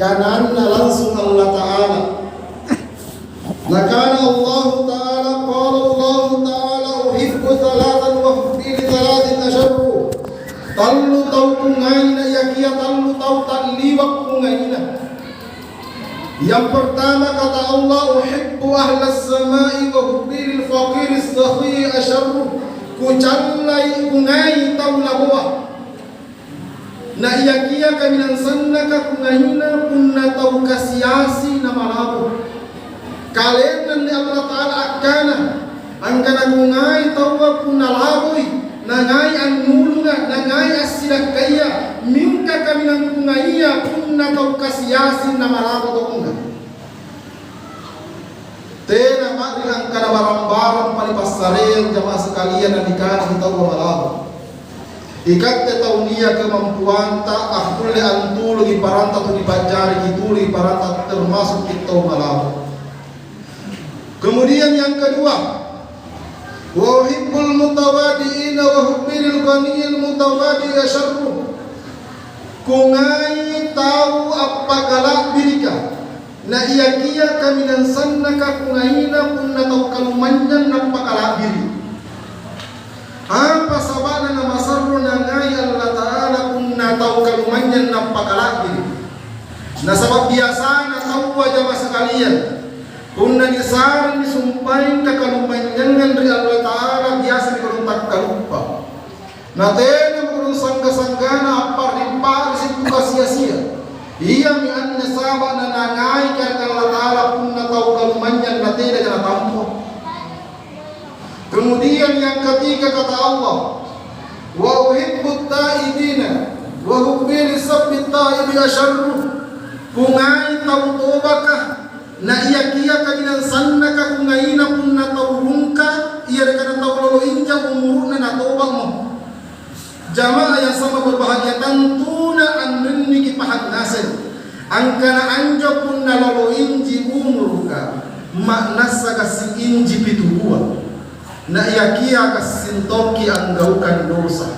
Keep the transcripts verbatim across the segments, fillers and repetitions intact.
Kananna langsung Allata'ala. Nakana Allahu Ta'ala, qala Allahu Ta'ala, "Uhibbu thalathan wa hubbi li thalathin asyaddu." Tallu tau kungai, na iakia tallu tau ta'liwa kungaina. Yang pertama, kata Allah, "Uhibbu ahlas sama'i wa hubbi lil faqiris sakhiyyi asyaddu." Kucallai, kungai tau laboa. Na iakia kaminang sannaka kungaina punna tau kasi-asi namalabo. Kalenna anne Allata'ala akkana, angkana kungai taua punna laboi, nangai annulunga, nangai assidakkaya, mingka kaminang kungaia punna tau kasi-asi namalabo todonga. Tena ma'ri angkana barang-barang panipassareyang jama'ah sekalian nanikana ri taua malabo. Ikatte tau nia' kemampuanta akkulle antulungi paranta tu nipa'jariki, tulungi paranta termasukki tau malabo. Kemudian yang kedua, "Wa uhibbul mutawadi'ina wa hubbi lil ghaniyil mutawadi'i asyarru." Kungai tau appakala'birika. Na iakia kaminang sannaka kungaina punna tau kalumanynyang nappakala'biri. Apa saba'na namasarro nangai Allata'ala punna tau kalumanynyang nappakala'biri? Nasaba' biasana taua, jama sekalian, punna nisaremi sumpaeng kakalumanynyangeng ri Allata'ala, biasa nikodong takkaluppa. Natenamo kodong sangga-sanggana appa'ri-pa'risi' tu kasi-asia. Iami anne saba'na nangai karaeng Allata'ala punna tau kalumanynyang natenaja natampo. Kemudian yang ketiga kata Allah, "Wa uhibbut ta'ibina, wa hubbi lisabbit ta'ibi asyarru." Kungai tau tobaka, na iakia kaminang sannaka kungaina punna tau rungka, yareka na tau lolo inja umuru'na natoba'mo. Jama'ah yang sangat berbahagia, tantuna anrinniki pahang ngaseng angkana anjo punna lolo inji umuruka, ma'nassa gassing inji pitu rua. Na iakia gassing tokki anggaukang dosa.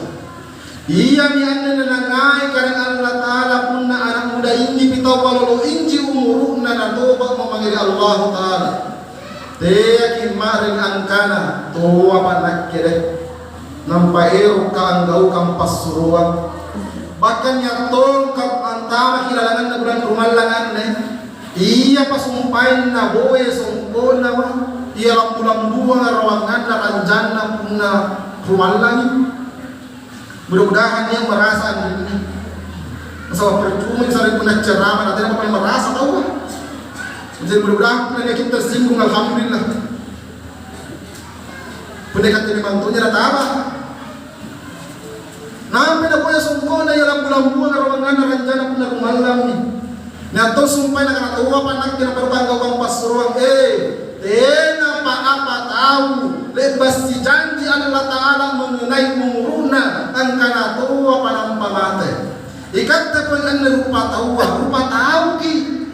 Iami anne nanangai karaeng Allata'ala punna ana' muda injipi taua lolo inji umuru'na natoba'mo mange ri Allahu Ta'ala. Teaki ma'ring angkana, "Toapa nakke deh." Nampa erokka anggaukang passuroang. Bahkan nia' tongka antamaki lalanganna bulang rumallang anne, ia pasumpaenna boe songko'na, ia lambu-lambuanga rawanganna ranjanna punna rumallangi. Mudah-mudahan nia' marasa anrinni. Nasaba' percumai sare punna ceramah, na tenapa pole marasa taua. Jadi mudah-mudahan punna nia' tersinggung, alhamdulillah. Punna ikatte memang tonja nataba. Nampa naboya songko'na ia lambu-lambuanga rawanganna ranjanna punna rumallammi. Nia' tong sumpae nakana, "Toapa nakke naperbanggau passuroang." Eh, tenapa apa tau le'ba' sijanji Allata'ala mengenai umuru'na angkana toapa nampa mate. Ikatte pole anne rupa taua, rupa tauki.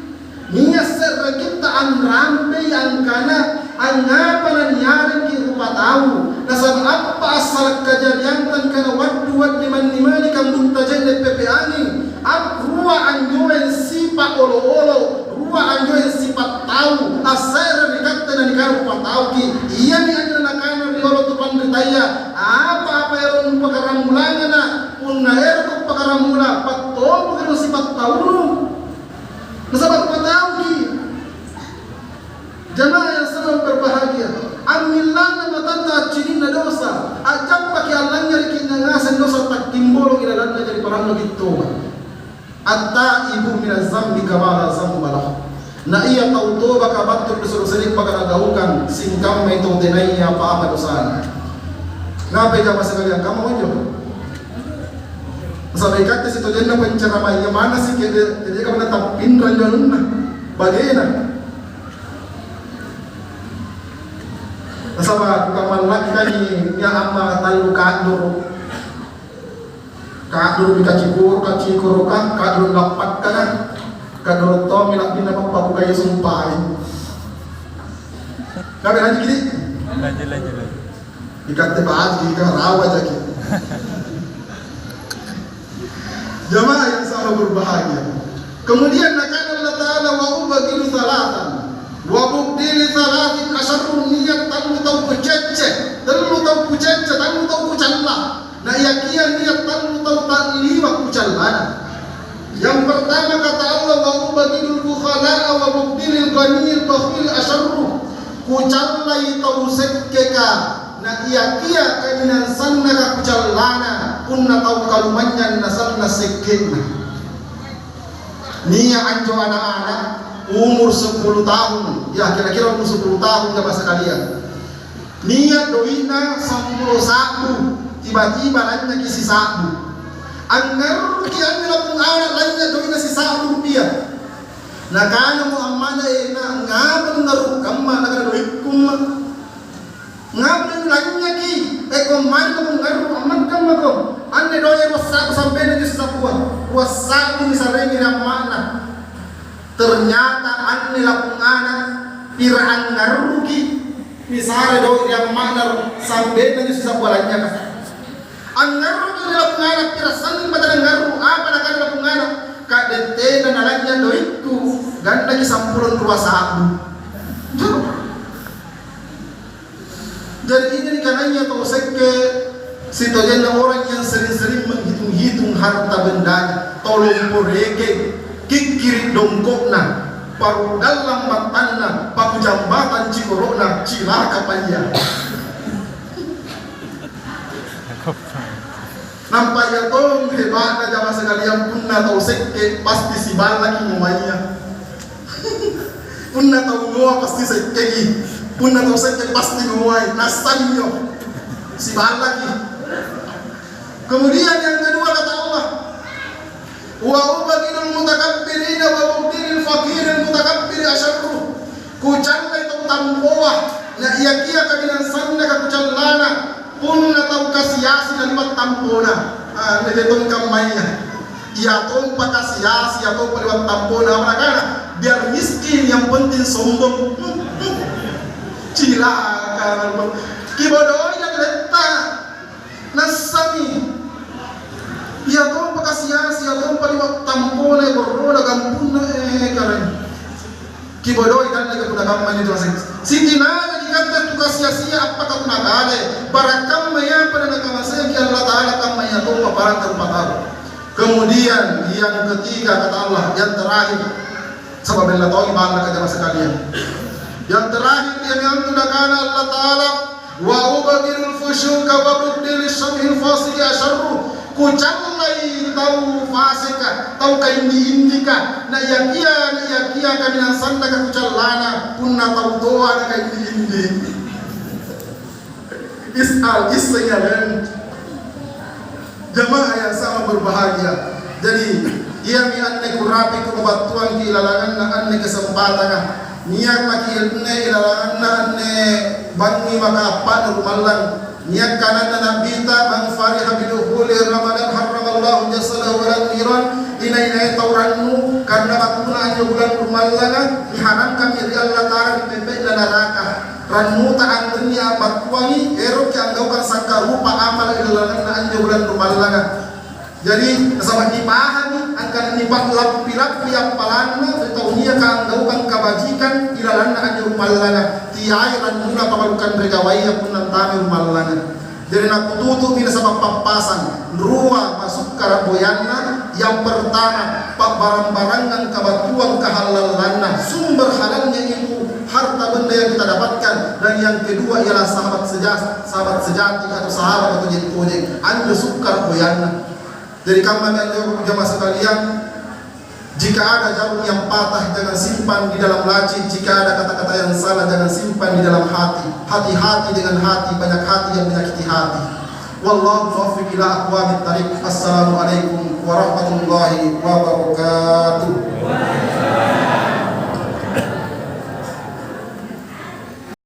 Nia' se're kitta anrampei angkana, angngapa naniarenki rupa tau? Nasaba' appa assala' kajarianta angkana waddu waddi manni-manni kambutta je'ne' pepe anging? Ap-, rua anjoeng sipa' olo-olo, rua anjoeng sipa' tau, asse're ri katte nanikana rupa tauki. Iami anjo nakana riolo tu panritaya, "Apa-apa ero' nupakkaramulangana, punna erokko' pakkaramula, pattompoki rung sipa' taunu." Nasaba' rupa tauki. Jamaah yang selalu berbahagia, ammillanna matanta accini'na dosa, a'jappaki allangngereki ngaseng dosa, takkimbolongi lalanna, jari parannuki toba. At-taibu minaz zambi kama la zamba lahu. Na ia tau tobaka battu ri dosa-dosana le'baka nagaukang, singkammai tau tenaya apa-apa dosana. Ngapai jamaah sekalian, kamma anjo? Nasaba' ikatte sitojenna penceramaya manna sike'de', jadi kamanna tappinrang anunna bagena. Nasaba' kukamallakkangi nia' amma tallu ka'doro'. Ka'doro'mi kacikuru-, kacikoroka, ka'doro' lappakkanga, ka'doro' tommi la'binna pappabukaya sumpai. Kabe lanjuki, Di'? Lanjut, lanjut, lanjut. Ikatte baji', ika rawa jaki. Jamaah yang sama Berbahagia. Kemudian nakana Allah Ta'ala, "Wa ubghidu tsalatsan, wa ubghidhi li tsalatsin asyarru," nia' tallu tau kucecce, tallu tau kucecce, tallu tau kucalla. Na iakia nia' tallu tau ta'liwa kucallana. Yang pertama kata Allah, "Wa ubghidul bukhala'a wa ubghidil ghaniyil bakhil asyarru." Kucallai tau sekkeka, na iakia kaminang sannaka kucallana, punna tau kalumanynyang nasanna sekke'na. Nia' anjo ana'-ana' umur sepuluh tahun, ya, kira-kira umur sepuluh tahun, ya, masa kalia. Nia' doi'na sampulo sa'bu, tiba-tiba lanynyaki sisa'bu. Angngarruki anne lapung ana' lanynya' doi'na sisa'bu rupiah. Nakanamo amma'na, "Eh, na, ngapa nungngarru' kamma?" Nakana, "Doikku, Ma'." "Ngapa nulanynyaki? Eh, kong mari mako ngarru', ammantammako. Anne doe' rua sa'bu sambenna anjo sisa'bua." Rua sa'bu nisareki ri amma'na. Ternyata anne lapung ana' pira angngarruki, nisare doe' ri amma'na sambenna anjo sisa'bua lanynyaka. Angngarruki ri lapung ana' pira sanna' batara ngarru', apa nakana lapung ana'? "Ka'de' tena nalanynya' doikku, gannaki sampulo rua sa'bu." Jadi, ini nikanaya tau sekke, sitojenna orang yang sering-sering menghitung-hitung harta bendanya, tau lompo reke, kikkiri' dongko'na, paru' gallang battanna, paku jambatan cikoro'na, cilaka paia. Nampa ia tong heba'na jama sekalian, punna tau sekke pasti siballaki ngoaya. Punna tau ngoa pasti sekkeki. Punna tau sekke pasti ngoai. Nassami injo. Siballaki. Kemudian yang kedua kata Allah, "Wa ubghidul mutakabbirina wa ubghidil faqiril mutakabbiri asyarru." Kucallai tau tampoa, na iakia kaminang sannaka kucallana, punna tau kasi-asi naliwa' tampona. Ah, anne tong kammaya. Ia tompa kasi-asi, ia tompa liwa' tampona. Apa nakana? "Biar miskin, yang penting sombong." Cilaka. Kibodoi dan letta. Nassami. Ia tompa kasi-asi, ia tompa liwa' tampona, borrona, gampunna, eh, karaeng. Kibodoi dalleka punna kamma anjo tu aseng. Sitinangi ikatte tu kasi-asia appaka punna kale. Barakkamma ia pada nakamaseangki Allah Ta'ala, kamma ia tompa parang rupa tau. Kemudian yang ketiga kata Allah, yang terakhir. Saba' bella tongi ballaka jama sekalian. Yang terakhir, iami antu nakana Allah Ta'ala, "Wa ubghidul fusuqa wa ubghidil syabhil fasiki asyarru." Kucallai tau fasika, tau kaindi-indika. Na iakia, na iakia kaminang sannaka kucallana, punna tau toa na kaindi-indi. Is'al, issengi alem. Jamaah yang sangat berbahagia. Jadi, iami anne kurapi kupabattuangki ilalanganna anne kesempatanga. Nia' maki anne ilalanganna anne bangngi maka appa'na rumallang. Nia' kananna Nabita, "Man fariha bidukhuli Ramadan harramallahu jasadahu ala niran." Inai-nai tau rannu, karena battuna anjo bulan rumallanga, niharamkangi ri Allata'ala ri pempe'na naraka. Rannuta anrinni ambattuangi, eroki anggaukang sangkarupa amala ilalanganna anjo bulan rumallanga. Jadi, nasaba' nipahami angkana nipa'lappi-lappi appalanna ri tau niaka anggaukang kabajikan ilalanna anjo rumallanga. Tiai rannuna pabalu kanre gawaya punna antamai rumallanga. Jari nakututu'mi nasaba' pappasang, rua pasukkara' boyanna. Yang pertama, pa'barang-barangang kabattuang kahallallanna, sumber halalnya itu harta benda yang kita dapatkan, dan yang kedua ialah sahabat seja-, sahabat sejati atau sahabat atau tojeng-tojeng. Anjo sukkara' boyanna. Jadi kammami anjo jamaah sekalian, jika ada jarum yang patah, jangan simpan di dalam laci. Jika ada kata-kata yang salah, jangan simpan di dalam hati. Hati-hati dengan hati, banyak hati yang menyakiti hati. Wallahu muwaffiq ila aqwamit thariq. Assalamualaikum warahmatullahi wabarakatuh.